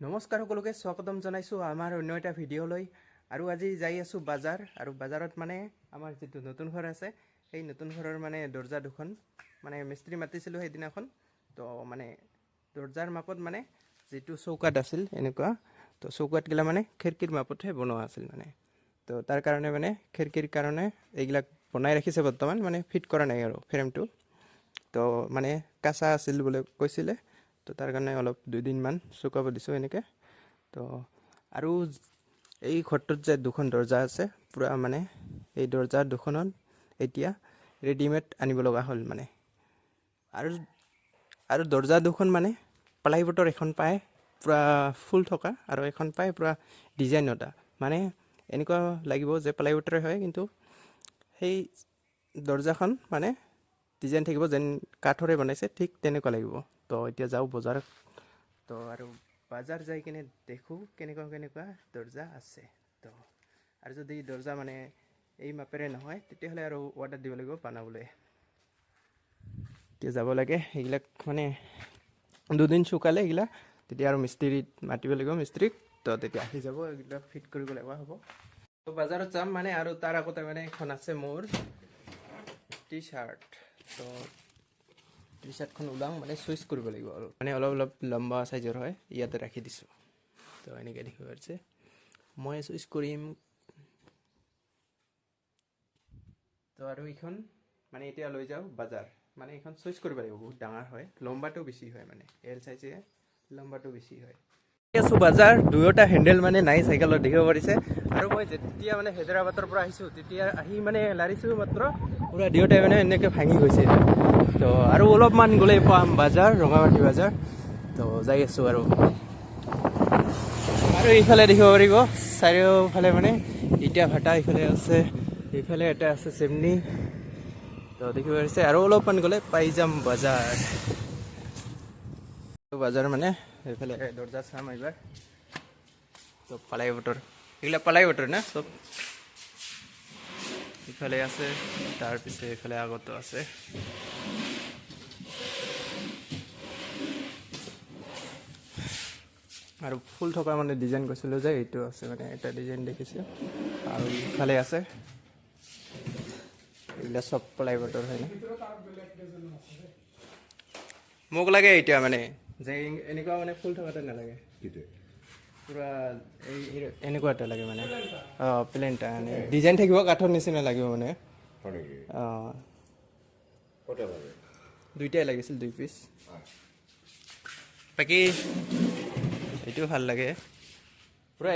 নমস্কাৰ সকলোকে স্বাগতম জনাইছোঁ আমাৰ অন্য এটা ভিডিঅ'লৈ। আৰু আজি যাই আছোঁ বাজাৰ, আৰু বাজাৰত মানে আমাৰ যিটো নতুন ঘৰ আছে সেই নতুন ঘৰৰ মানে দৰ্জা দুখন মানে মিস্ত্ৰী মাতিছিলোঁ সেইদিনাখন। তো মানে দৰ্জাৰ মাপত মানে যিটো চৌকাত আছিল এনেকুৱা, তো চৌকাতগিলা মানে খিৰিকীৰ মাপতহে বনোৱা আছিল মানে, তো তাৰ কাৰণে মানে খিৰিকীৰ কাৰণে এইবিলাক বনাই ৰাখিছে বৰ্তমান, মানে ফিট কৰা নাই আৰু ফ্ৰেমটো। তো মানে কাঁচা আছিল বুলি কৈছিলে, তো তাৰ কাৰণে অলপ দুদিনমান শুকাব দিছোঁ এনেকৈ। তো আৰু এই ঘৰটোত যে দুখন দৰ্জা আছে পূৰা মানে এই দৰ্জা দুখনত এতিয়া ৰেডিমেড আনিব লগা হ'ল মানে। আৰু আৰু দৰ্জা দুখন মানে প্লাইবোৰ্ডৰ এখন পায় পূৰা ফুল থকা, আৰু এখন পায় পূৰা ডিজাইন এটা, মানে এনেকুৱা লাগিব যে প্লাইবোৰ্ডৰে হয়, কিন্তু সেই দৰ্জাখন মানে ডিজাইন থাকিব যেন কাঠৰে বনাইছে, ঠিক তেনেকুৱা লাগিব। তো এতিয়া যাওঁ বজাৰ, তো আৰু বাজাৰ যাই কিনে দেখোঁ কেনেকুৱা কেনেকুৱা দৰ্জা আছে। তো আৰু যদি দৰ্জা মানে এই মাপেৰে নহয় তেতিয়াহ'লে আৰু অৰ্ডাৰ দিব লাগিব বনাবলৈ। এতিয়া যাব লাগে, সেইবিলাক মানে দুদিন শুকালে এইগিলা তেতিয়া আৰু মিস্ত্ৰীত মাতিব লাগিব মিস্ত্ৰীক, তো তেতিয়া আহি যাব, এইবিলাক ফিট কৰিব লাগিব হ'ব। তো বাজাৰত যাম মানে, আৰু তাৰ আগতে মানে এখন আছে মোৰ টি চাৰ্ট, তো টি চাৰ্টখন ওলাওঁ মানে চুইচ কৰিব লাগিব আৰু মানে অলপ অলপ লম্বা চাইজৰ হয়, ইয়াতে ৰাখি দিছোঁ। তো এনেকৈ দেখিব পাৰিছে, মই চুইচ কৰিম। তো আৰু এইখন মানে এতিয়া লৈ যাওঁ বাজাৰ, মানে এইখন চুইচ কৰিব লাগিব, বহুত ডাঙৰ হয়, লম্বাটো বেছি হয়, মানে এল চাইজে লম্বাটো বেছি হয়। আছোঁ বাজাৰ, দুয়োটা হেণ্ডেল মানে নাই চাইকেলত দেখিব পাৰিছে। আৰু মই যেতিয়া মানে হায়দৰাবাদৰ পৰা আহিছোঁ তেতিয়া আহি মানে লাৰিছোঁ মাত্ৰ পূৰা দুয়োটাই মানে এনেকৈ ভাঙি গৈছে। তো আৰু অলপমান গ'লেই পাম বাজাৰ, ৰঙামাটি বাজাৰ। তো যাই আছোঁ আৰু। আৰু এইফালে দেখিব পাৰিব চাৰিওফালে মানে ইটা ভাটা এইফালে আছে, এইফালে এটা আছে চেমনি, তো দেখিব পাৰিছে। আৰু অলপমান গ'লে পাই যাম বাজাৰ। বাজাৰ মানে এইফালে দৰ্জা চাম এইবাৰ। তো পালাই বতৰ, এইবিলাক পালাই বতৰ না চব ইফালে আছে, তাৰপিছে এইফালে আগতো আছে। আৰু ফুল থকা মানে ডিজাইন কৈছিলোঁ যে এইটো আছে, মানে এটা ডিজাইন দেখিছোঁ। আৰু ইফালে আছে, এইবিলাক চব প্লাই বতৰ হয় না। মোক লাগে এতিয়া মানে যে এনেকুৱা মানে ফুল থকাটো নালাগে, পুৰা এই এনেকুৱা এটা লাগে মানে, অঁ প্লেন এটা মানে ডিজাইন থাকিব, কাঠৰ নিচিনা লাগিব মানে। অঁ দুইটাই লাগিছিল, দুই পিচ। বাকী এইটো ভাল লাগে পুৰা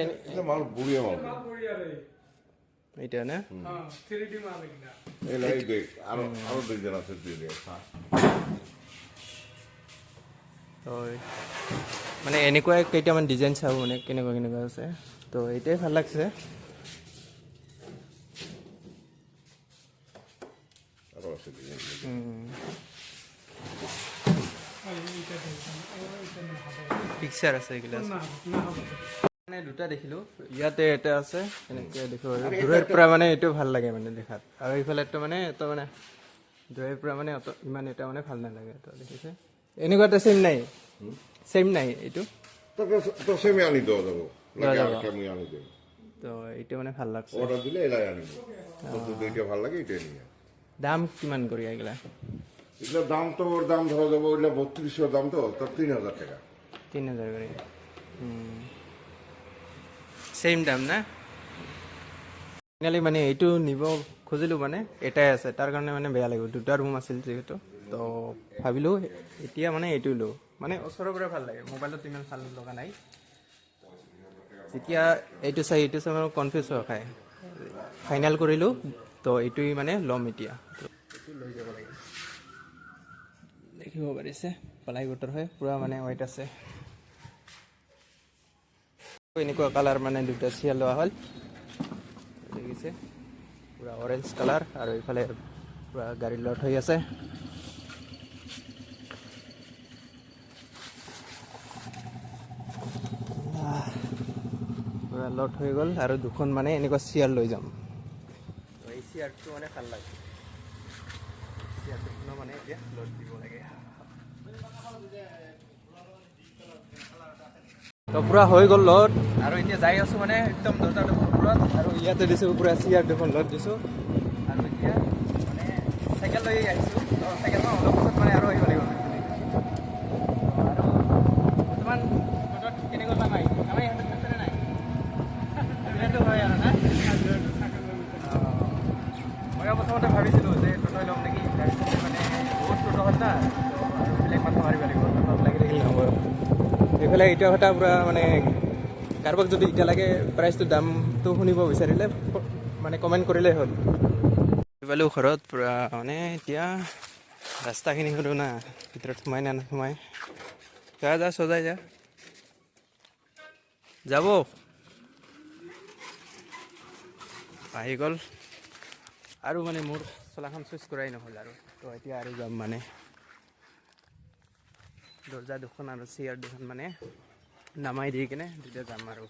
এইটা না। তো মানে এনেকুৱাই কেইটামান ডিজাইন চাওঁ মানে কেনেকুৱা কেনেকুৱা আছে। তো এইটোৱে ভাল লাগছে। পিকচাৰ আছে এইগিলা, মানে দুটা দেখিলোঁ, ইয়াতে এটা আছে এনেকৈ দেখিব দূৰৰ পৰা মানে এইটো ভাল লাগে মানে দেখাত, আৰু এইফালে মানে এটা মানে দূৰৰ পৰা মানে ইমান এটা মানে ভাল নালাগে। তো দেখিছে এনেকুৱা এটা চেম নাই, চেম নাই এইটো, তো এইটো মানে ভাল লাগছে। দাম কিমান কৰি এইগিলা? দাম তো ওর দাম ধরা যাবো, ওইগুলা 3200 দাম, তো তার 3000 টাকা। 3000 করে সেম দাম না। ফাইনালি মানে এইটো নিব খুজিলোঁ মানে এটাই আছে, তাৰ কাৰণে মানে বেয়া লাগিব, দুটা ৰুম আছিল যিহেতু। তো ভাবিলোঁ এতিয়া মানে এইটো লওঁ, মানে ওচৰৰ পৰা ভাল লাগে, মোবাইলত ইমান ভাল লগা নাই। যেতিয়া এইটো চাই এইটো চাই মানে কনফিউজ হৈ খায়, ফাইনেল কৰিলোঁ তো এইটোৱেই মানে ল'ম এতিয়া, এইটো লৈ যাব লাগে। দেখিব পাৰিছে প্লাই বতৰ হয়, পূৰা মানে ৱেইট আছে। এনেকুৱা কালাৰ মানে দুটা চিয়াৰ লোৱা হ'ল, দেখিছে পূৰা অৰেঞ্জ কালাৰ, আৰু এইফালে পূৰা গাড়ী লোড হৈ আছে। পূৰা লোড হৈ গ'ল। আৰু দুখন মানে এনেকুৱা চিয়াৰ লৈ যাম। তো এই চিয়াৰটো মানে ভাল লাগে, চিয়াৰ দুখনো মানে এতিয়া লোড দিব লাগে। তো পূৰা হৈ গ'ল লোড আৰু এতিয়া যাই আছোঁ মানে একদম দৰ্জা দুখন ওপৰত আৰু ইয়াতে দিছোঁ পূৰা চেয়াৰ দুখন লোড দিছোঁ। আৰু এতিয়া মানে চাইকেল লৈ আহিছোঁ, তো চাইকেলখন অলপ পিছত মানে আৰু আহিব লাগিব। আৰু বৰ্তমান টোটোত কেনেকুৱা কামাই কামাই হাতত আছেনে নাই? হাজিৰাটো হয় আৰু না? ময়ো প্ৰথমতে ভাবিছিলোঁ যে টোটো ল'ম নেকি, তাৰপিছতে মানে বহুত টোটো হ'ল না, তো আৰু বেলেগ মাথা মাৰিব লাগিব, টোটোত লাগি থাকিলে নহ'ব। এইফালে ইটা ভাটা পূৰা মানে কাৰোবাক যদি এতিয়া লাগে প্ৰাইচটো দামটো শুনিব বিচাৰিলে মানে কমেণ্ট কৰিলেই হ'ল। পালোঁ ঘৰত পূৰা মানে এতিয়া ৰাস্তাখিনি সৰু না, ভিতৰত সোমাই না নোসোমাই। যা যা সজাই যা, যাব আহি গ'ল। আৰু মানে মোৰ চোলাখন চুইচ কৰাই নহ'ল আৰু, তো এতিয়া আৰু যাম মানে দৰ্জা দুখন আৰু চেয়াৰ দুখন মানে নামাই দি কিনে তেতিয়া যাম আৰু।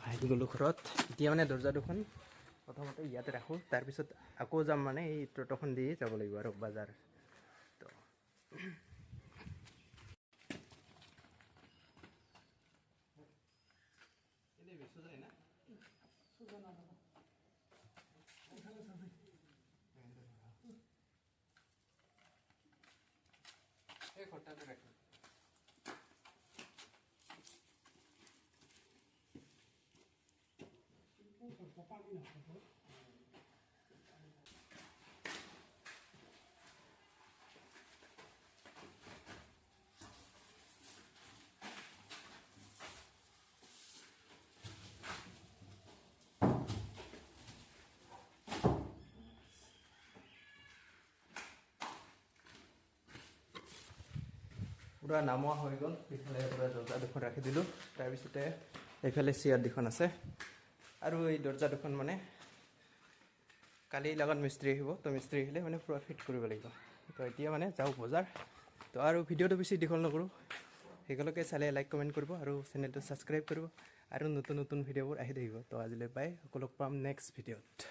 আহি গ'লোঁ ঘৰত। এতিয়া মানে দৰ্জা দুখন প্ৰথমতে ইয়াতে ৰাখোঁ, তাৰপিছত আকৌ যাম মানে এই টোটোখন দিয়ে যাব লাগিব আৰু বজাৰ। তো এই ঘৰটাতে ৰাখিম। পূৰা নামোৱা হৈ গ'ল। ইফালে পূৰা দৰ্জা দুখন ৰাখি দিলোঁ, তাৰপিছতে এইফালে চেয়াৰ দুখন আছে। আৰু এই দৰ্জা দুখন মানে কালি লগত মিস্ত্ৰী আহিব, তো মিস্ত্ৰী আহিলে মানে পূৰা ফিট কৰিব লাগিব। তো এতিয়া মানে যাওঁ বজাৰ। তো আৰু ভিডিঅ'টো বেছি দীঘল নকৰোঁ, সেইসকলকে চালে লাইক কমেণ্ট কৰিব আৰু চেনেলটো ছাবস্ক্ৰাইব কৰিব আৰু নতুন নতুন ভিডিঅ'বোৰ আহি থাকিব। তো আজিলৈ বাই, সকলোক পাম নেক্সট ভিডিঅ'ত।